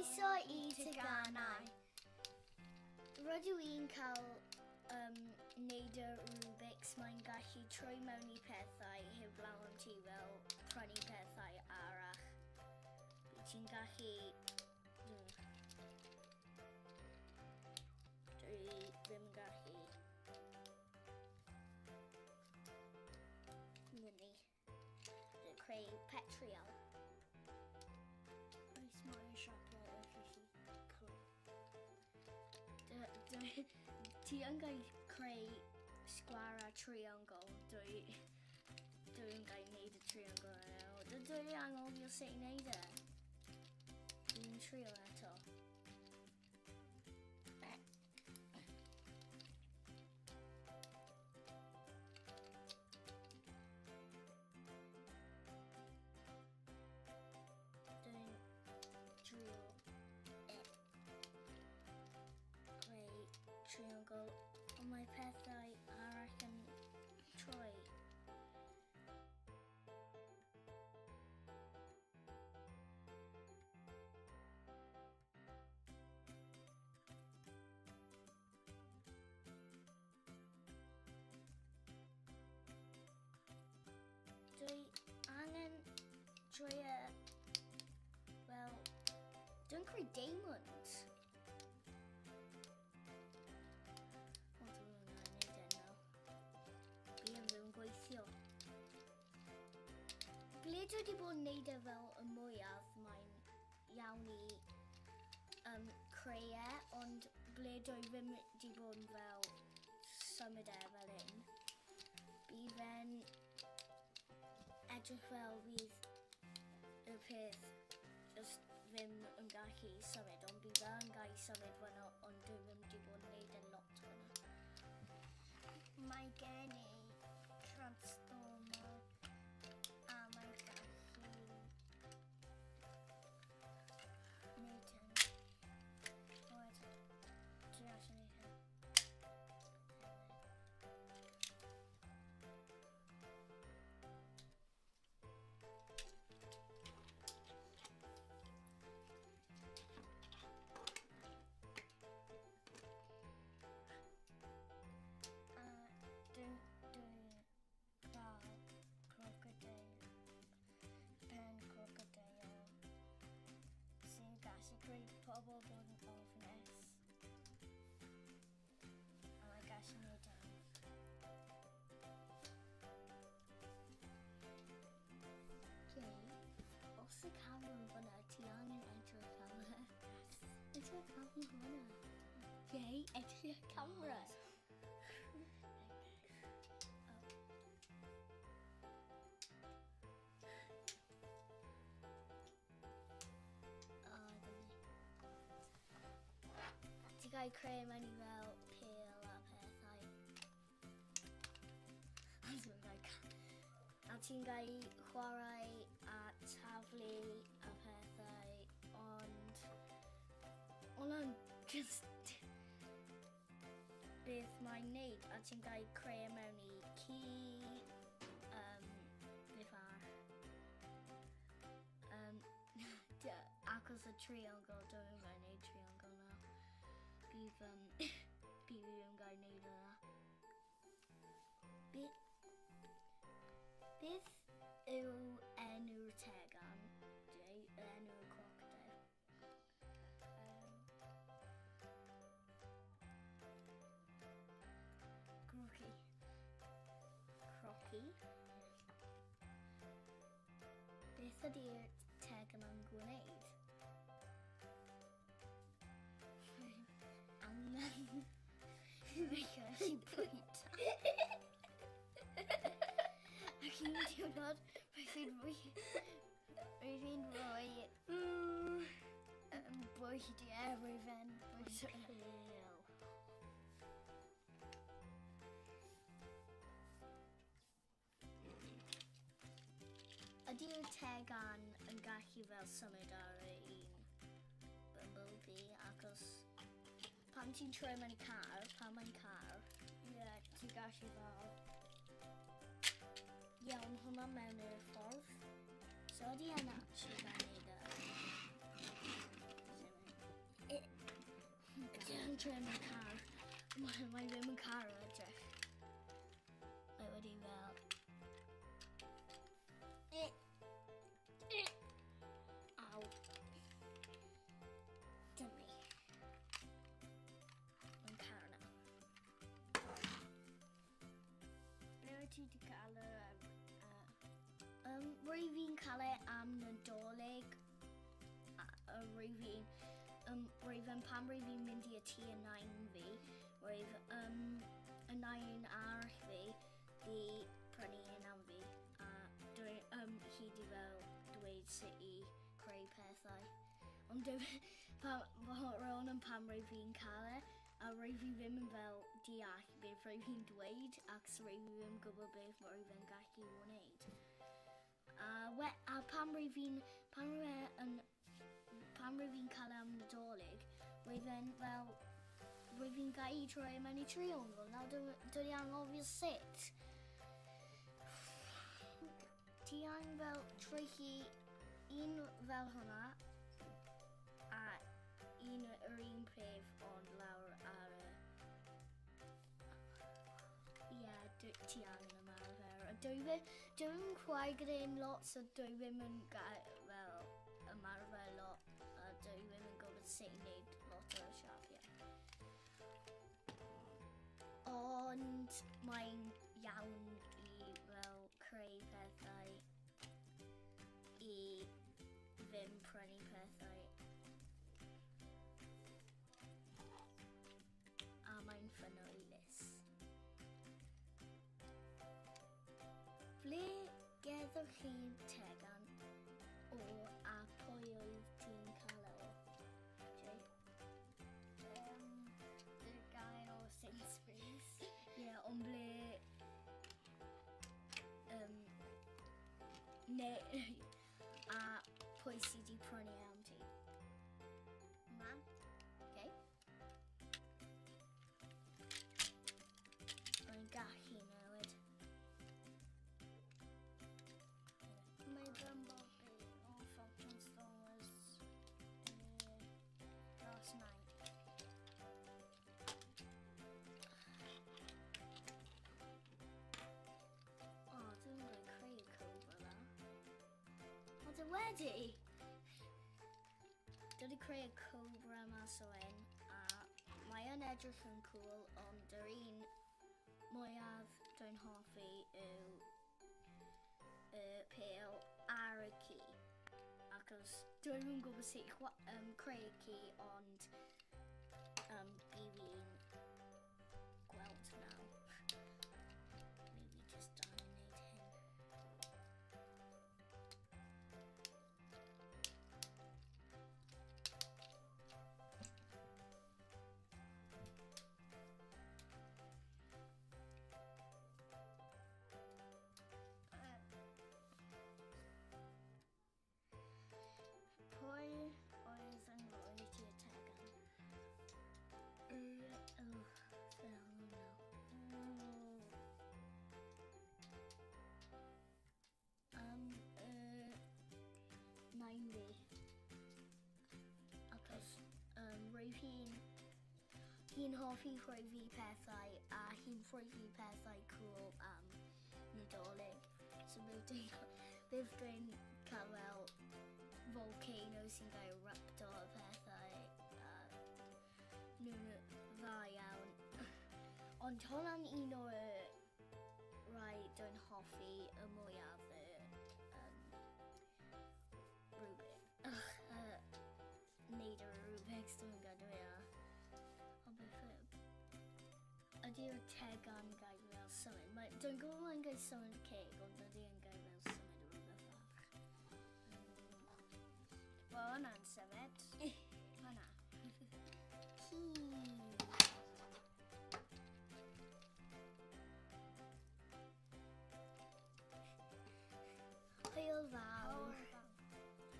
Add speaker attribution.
Speaker 1: Croeso i Teganau. Rydw i'n cael neud y Rubik's, mae'n gallu troi mewn i pethau heblaw am ti fel prynu pethau arall. Ti'n gallu... Dwi ddim yn gallu... Fyny. Dwi'n creu petriol.
Speaker 2: Oes mae siapau y gallu creu?
Speaker 1: Ti yn gallu creu sgwar a triongl. Dwi'n gallu neud y triongl yna. Dwi'n anghofio sut i neud e. Dwi'n trio eto. Dwi'n trio creu triongl, ond mae pethau arall yn troi. Dwi angen trio, wel, dwi'n creu diamond. O, dwi'n angen neud e nawr. Fi yn ddim gweithio. Ble dwi wedi bod yn neud e fel y mwyaf, mae'n iawn i creu e, ond ble dwi ddim wedi bod yn fel symud e fel hyn. Bydd e'n edrych fel fydd y peth just ddim yn gallu symud, ond bydd e'n gallu symud fyna, ond dwi ddim wedi bod yn neud e lot fyna.
Speaker 2: Mae gen i transformer a mae gallu neud hyn. Wedyn, dwi eisiau neud hyn. A dwi'n cael crocodile, pen crocodile sy'n gallu creu pobl bod yn ofnus. A mae gallu neud hyn.
Speaker 1: Jay, os y camera yn fyna, ti angen edrych am e. Edrych y camera fyna. Jay, edrych y camera. O, dyna ni. Ti'n cael creu mewn i fel pêl a pethau. A ti'n cael chwarae a taflu a pethau, ond hwnna'n just beth mae'n neud, a ti'n cael creu mewn i ci, beth arall. Achos y triongl, dwi'n mynd gael neud triongl nawr. Bydd, bydd fi ddim gael neud hwnna. Beth yw enw'r tegan? Jay, enw'r crocodile?
Speaker 2: Crocky.
Speaker 1: Crocky? Beth ydy'r tegan yn gwneud? Angen. Mae'n gallu bwyta. Ac un diwrnod, roedd fi'n rhoi bwyd i e, roedd fe'n bwyta. Ydy'r tegan yn gallu fel symud ar y un Bumblebee, achos pan ti'n troi mewn i car, pan mae'n car.
Speaker 2: Ie, ti'n gallu fel.
Speaker 1: Iawn, hwnna mewn i'r ffordd. So ydy e'n actually gael neud e? troi mewn car. Mae ddim yn car yn edrych. Mae wedi fel... Aw. Dyma ni. Mae'n car nawr.
Speaker 2: Ble wyt ti wedi cael y...
Speaker 1: Rwy fi'n cael e am Nadolig. Rwy fi'n... Rwy fi'n pan rwy fi'n mynd i y tŷ y nain fi, rwyf y nain arall fi di prynu un am fi. A dwi, hi di fel dweud sut i creu pethau. Ond dwi, pan, ro'n yn pan rwy fi'n cael e, a rwy fi ddim yn fel deall beth rwy fi'n dweud, ac rwy fi ddim yn gwybod beth rwy fi'n gallu wneud. A pan rwy fi'n pan rwy yn pan rwy fi'n cael am Nadolig, rwy fi'n fel rwy fi'n gallu troi mewn i triongl. Nawr dwi anghofio sut. Ti angen fel troi hi un fel hwnna a un yr un prif ond lawr ar y... Ie, yeah, ti angen ymarfer. A dwi ddim yn chwarae gyda un lot, so dwi ddim yn fel ymarfer lot. A dwi ddim yn gwybod sut i wneud lot o'r siapiau. Ond mae'n iawn i fel creu pethau i ddim prynu pethau. A mae'n ffynhwylus. Ble geddwch chi tegan o a pwy oedd ti'n cael e o? Jay?
Speaker 2: Dwi'n gael o Sainsbury's.
Speaker 1: Ie, yeah, ond ble... Ne, a pwy sydd wedi prynu am ti?
Speaker 2: Mam.
Speaker 1: Okay. Mae'n gallu newid.
Speaker 2: Mae Bumblebee o fel Transformers last night.
Speaker 1: O, dwi'n mynd creu y cobra dda. O, dwi wedi! Dwi wedi creu y cobra mas o un, a mae yn edrych yn cool, ond yr un mwyaf dwi'n hoffi yw y pêl ar y ci. Achos dwi ddim yn gwybod sut i creu y ci, ond fi fi'n gweld nawr. Maybe just dal i wneud hyn.
Speaker 2: Pwy oedd yn rhoi ti y tegan?
Speaker 1: Oh, fel nawr. Nain fi. Achos roedd hi'n hoffi rhoi fi pethau a hi'n rhoi fi pethau cool am Nadolig. So bydd dwi'n cael fel volcano sy'n cael erupto a pethau. A nhw'n dda iawn. Ond hwnna'n un o'r rai dwi'n hoffi y mwyaf y Rubik. Ugh, neud y Rubik's dwi'n gadw e. O beth yw? Ydy'r tegan gael fel symud? Dwi'n gwybod mae'n gael symud y ceg, ond ydy yn gael fel symud rhywbeth bach.
Speaker 2: Wel, hwnna'n symud. Hwnna.
Speaker 1: Ci. Hwyl fawr.